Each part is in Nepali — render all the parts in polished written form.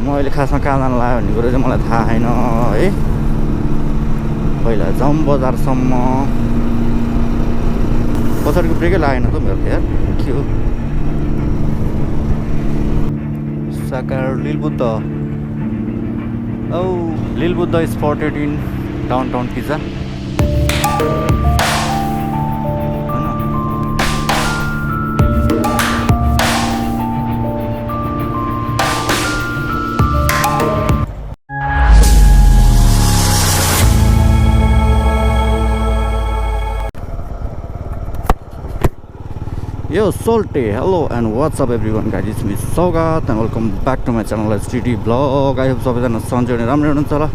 म अहिले खासमा कहाँ जान लाग्यो भन्ने कुरो चाहिँ मलाई थाहा छैन है। पहिला जाउँ बजारसम्म। पछाडिको ब्रेकै लागेन त मेरो यार, के हो। साकार लिलबुद्ध, औ Lil Buddha spotted in downtown pizza. Yo Solte, hello and what's up everyone guys, it's me Saugat and welcome back to my channel STD Vlog. I hope सबैजना सन्चै अनि राम्रो हुनुहुन्छ होला।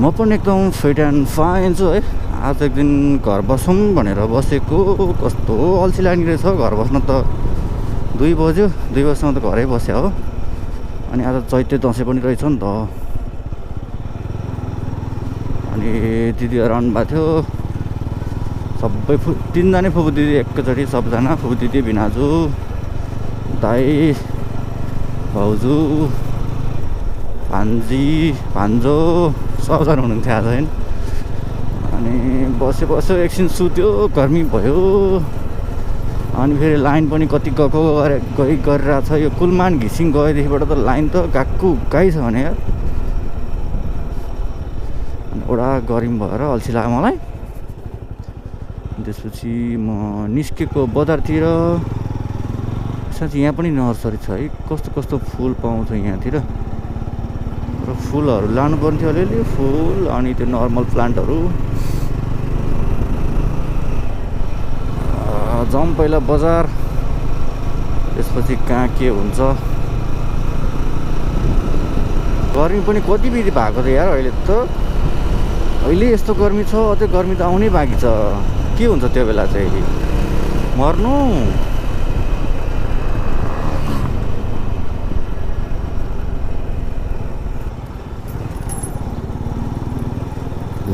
म पनि एकदम फिट एन्ड फाइन छु है। आज एक दिन घर बसौँ भनेर बसेको, कस्तो अल्छी लाग्ने रहेछ घर बस्न त। 2 बज्यो, 2 बजीसम्म त घरै बस्या हो। अनि आज चैते दसैँ पनि रहेछ नि त। अनि दिदीहरु आउनु भएको थियो, सबै 3 जना फुपू दिदी एकैचोटि, सबजना फुपू दिदी, भिनाजु, दाइ, भाउजू, भान्जी, भान्जो सबजना हुनुहुन्थ्यो आज होइन। अनि बस्यो एकछिन सुत्यो, गर्मी भयो। अनि फेरि लाइन पनि कति गएको गरिरहेको छ। यो कुलमान घिसिङ गएदेखिबाट त लाइन त गएको गाई छ भने यार। अनि एउटा गर्मी भएर अल्छी लाग्यो मलाई। त्यसपछि म निस्केको बजारतिर। साँच्चै यहाँ पनि नर्सरी छ है, कस्तो कस्तो फुल पाउँछ यहाँतिर। र फुलहरू लानु पर्ने थियो अलिअलि, फुल अनि त्यो नर्मल प्लान्टहरू। जाउँ पहिला बजार, त्यसपछि कहाँ के हुन्छ। गर्मी पनि कति बित्ति भएको छ यार अहिले त। अहिले यस्तो गर्मी छ, अझै गर्मी त आउनै बाँकी छ। के हुन्छ त्यो बेला चाहिँ, मर्नु।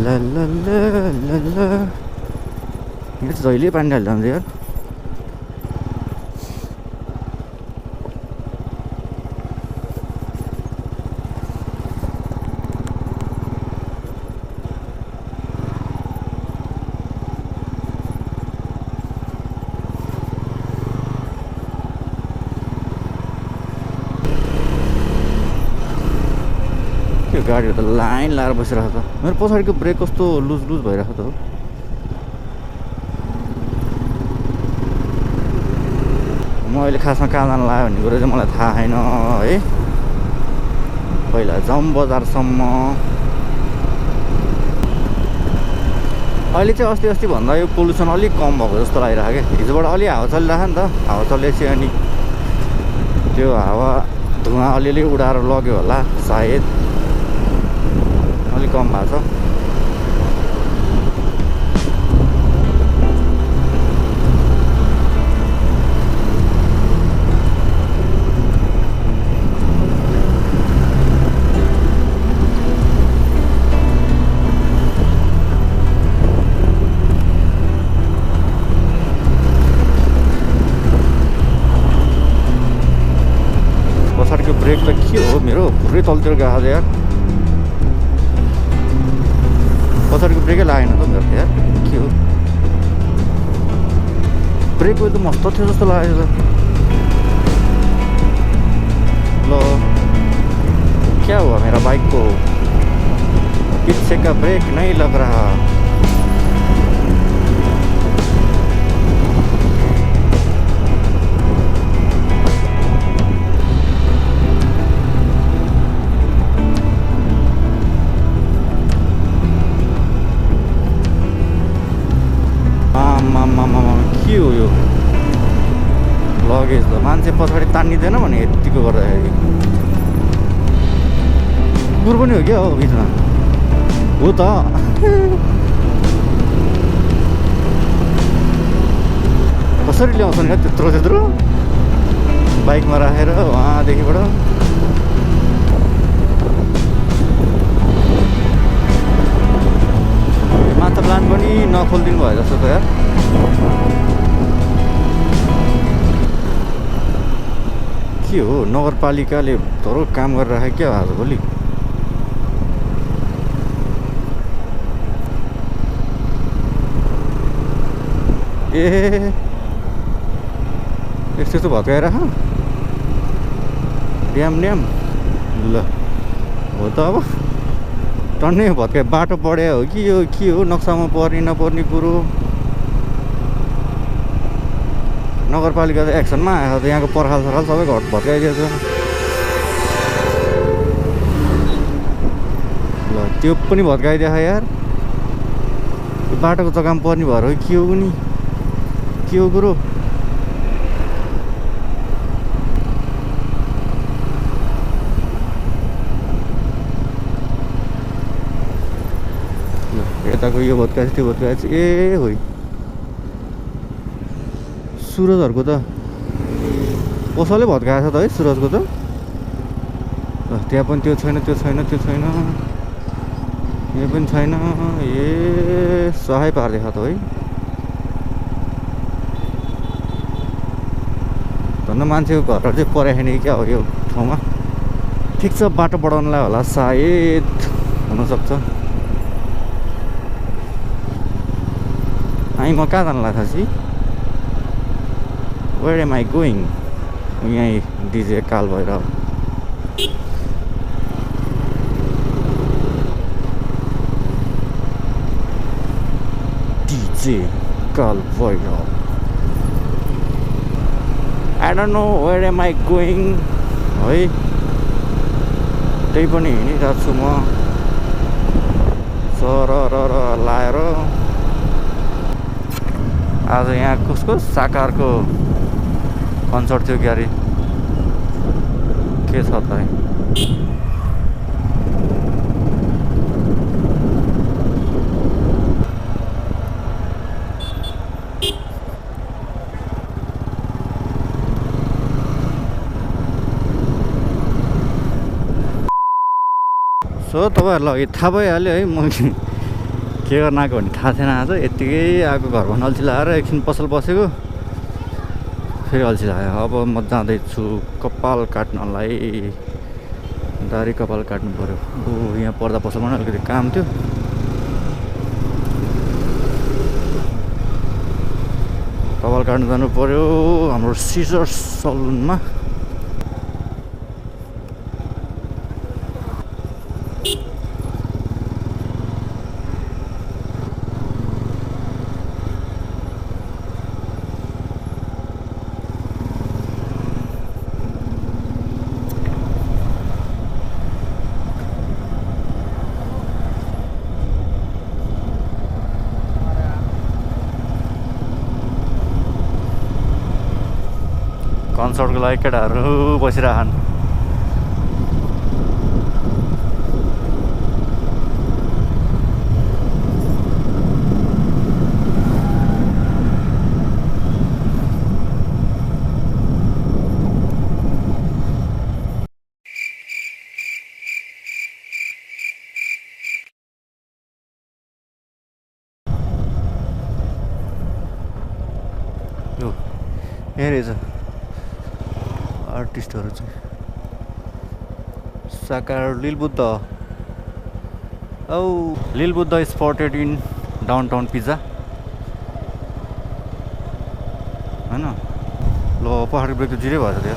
ल ल ल ल ल, यो चाहिँ जहिले पानी ढाल्दा हुन्छ यार। गाडीहरू त लाइन लाएर बसिरहेको छ। मेरो पछाडिको ब्रेक कस्तो लुज भइरहेको त हो। म अहिले खासमा कहाँ जान लाग्यो भन्ने कुरो चाहिँ मलाई थाहा छैन है। पहिला जाउँ बजारसम्म। अहिले चाहिँ अस्ति भन्दा यो पोल्युसन अलिक कम भएको जस्तो लागिरहेको क्या। हिजोबाट अलि हावा चलिरहेको नि त, हावा चलेपछि अनि त्यो हावा धुवा अलिअलि उडाएर लग्यो होला सायद, अलिक कम भएको छ। पछाडिको ब्रेक त के हो मेरो, पुरै तलतिर गएको छ यार। पछाडिको ब्रेकै लागेन त मेरो यार, के हो। ब्रेक त मस्त थियो जस्तो लागेको छ। ल क्या हुआ मेरा बाइक को, पीछे का ब्रेक नहीं लग रहा। के हो यो लगेज त, मान्छे पछाडि तान्निँदैन भने यतिको गर्दाखेरि। कुकुर पनि हो क्या हो बिचमा, हो त। कसरी ल्याउँछ नि त्यत्रो बाइकमा राखेर उहाँदेखिबाट। माछा प्लान पनि नखोलिदिनु भयो जस्तो त यार। के के हो नगरपालिकाले धरो काम गरिराखेको क्या आजभोलि ए यस्तो भत्काइराख ड्याम ल हो त अब टन्नै भत्काइ बाटो पढ्या हो कि यो के हो नक्सामा पर्ने नपर्ने कुरो नगरपालिका त एक्सनमा आएको त यहाँको पर्खाल सरखाल सबै घर भत्काइदिएछ ल त्यो पनि भत्काइदिएछ यार बाटोको जग्गामा पर्ने भएर हो के हो नि के हो कुरो यताको यो भत्काएछ त्यो भत्काएछ ए हो सुरजहरूको त पसलै भत्काएछ त है सुरजको त त्यहाँ पनि त्यो छैन त्यो छैन त्यो छैन यो पनि छैन ए सहाय पारिदिएको त है धन्न मान्छेको घरहरू चाहिँ परेको क्या हो यो ठाउँमा ठिक छ बाटो बढाउनलाई होला सायद हुनसक्छ म कहाँ जानु लाग्छ छि वेयर एम आई गोइङ यहीँ डिजे काल भएर डिजे काल भएर I don't know where am I going है त्यही पनि हिँडिरहेको छु म सर लाएर आज यहाँ कसको साकारको कन्सर्ट थियो क्यारे के छ त सो तपाईँहरूलाई अघि थाहा भइहाल्यो है म के गर्न आएको भन्ने थाहा थिएन आज यत्तिकै आएको घरमा अल्छी लगाएर एकछिन पसल बसेको फेरि अल्छी लाग्यो अब म जाँदैछु कपाल काट्नलाई दाह्री कपाल काट्नु पऱ्यो यहाँ पर्दा पसलमा अलिकति काम थियो कपाल काट्नु जानु पऱ्यो हाम्रो सिजर सलुनमा कन्सर्टको लागि केटाहरू बसिरहन् यो यहाँ रहेछ आर्टिस्टहरू चाहिँ साकार लिलबुद्ध औ Lil Buddha spotted in downtown pizza हैन ल पहाडी ब्रेक त जिरै भएछ त्यो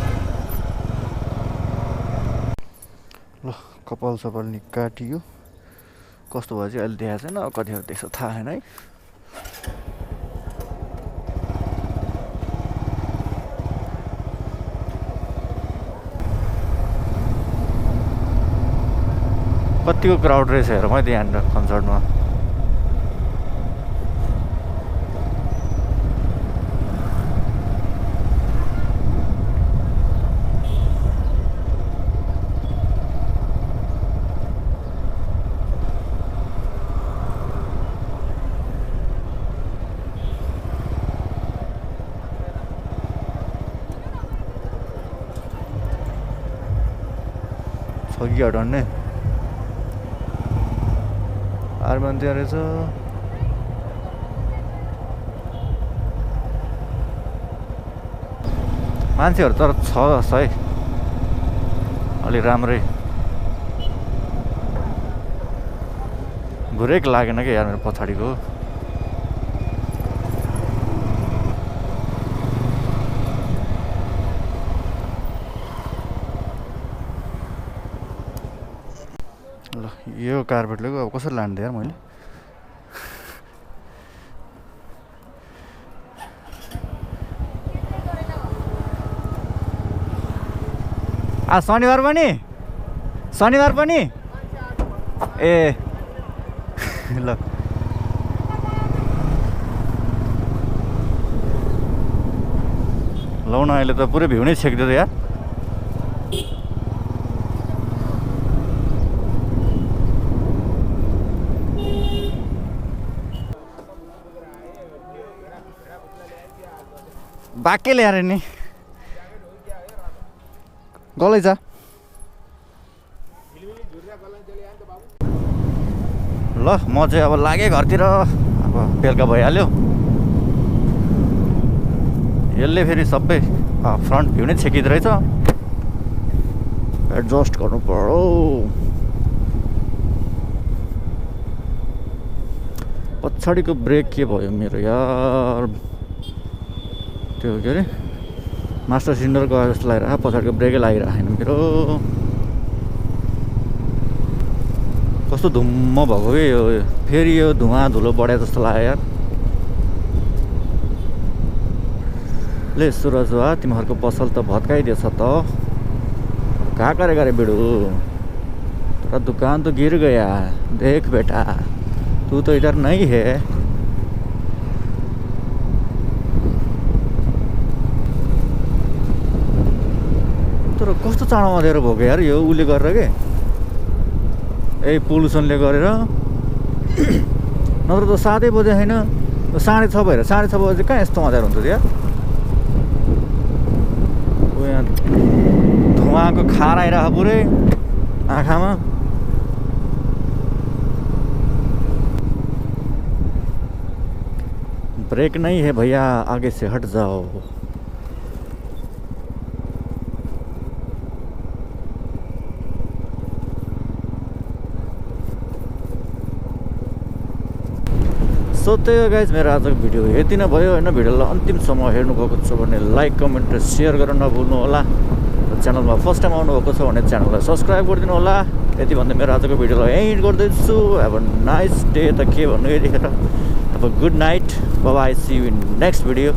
ल कपाल सपाल नि काटियो कस्तो भयो चाहिँ अहिले देखाएको छैन कतिखेर देख्छ थाहा छैन है कतिको क्राउड रहेछ हेर मैले यहाँनिर कन्सर्टमा छ कि हटाउने आर्मन त्यहाँ रहेछ मान्छेहरू तर छ जस्तो है अलि राम्रै ब्रेक लागेन कि यार मेरो पछाडिको ल यो कार्पेटले अब कसरी लान्थेँ यार मैले शनिबार पनि ए ल लौ न अहिले त पुरै भ्यू नै छेक्दियो त यार बाके ल्याएर नि गलै छ ल म चाहिँ अब लागेँ घरतिर अब बेलुका भइहाल्यो यसले फेरि सबै फ्रन्ट भ्यू नै छेकिँदो रहेछ एडजस्ट गर्नु पर्यो पछाडिको ब्रेक के भयो मेरो यार त्यो के अरे मास्टर सिलिन्डर गयो जस्तो लागिरहेको पछाडिको ब्रेकै लागिरहेको छैन मेरो कस्तो धुम्म भएको कि यो फेरि यो धुवा धुलो बढे जस्तो लाग्यो यार ले सुरज वा तिमीहरूको पसल त भत्काइदिएछ त कहाँ करेगा रे बेडू तेरा दुकान तो गिर गया देख बेटा तू तो इधर नहीं है तर कस्तो चाँडोमा दिएर भएको यार यो उसले गरेर के ए पोल्युसनले गरेर नत्र त 7 बजे होइन 6:30 भएर 6:30 बजे कहाँ यस्तो अँध्यारो हुन्छ यार यहाँ धुवाको खार आइरहेको पुरै आँखामा ब्रेक नहीं है भैया आगे से हट जाओ सो त्यही हो गाइज मेरो आजको भिडियो यति नै भयो होइन भिडियोलाई अन्तिमसम्म हेर्नुभएको छ भने लाइक कमेन्ट र सेयर गर्न नभुल्नु होला च्यानलमा फर्स्ट टाइम आउनुभएको छ भने च्यानललाई सब्सक्राइब गरिदिनु होला यति भन्दै मेरो आजको भिडियोलाई एन्ड गर्दैछु अब नाइस डे त के भन्नु यतिखेर अब good night by C you in next video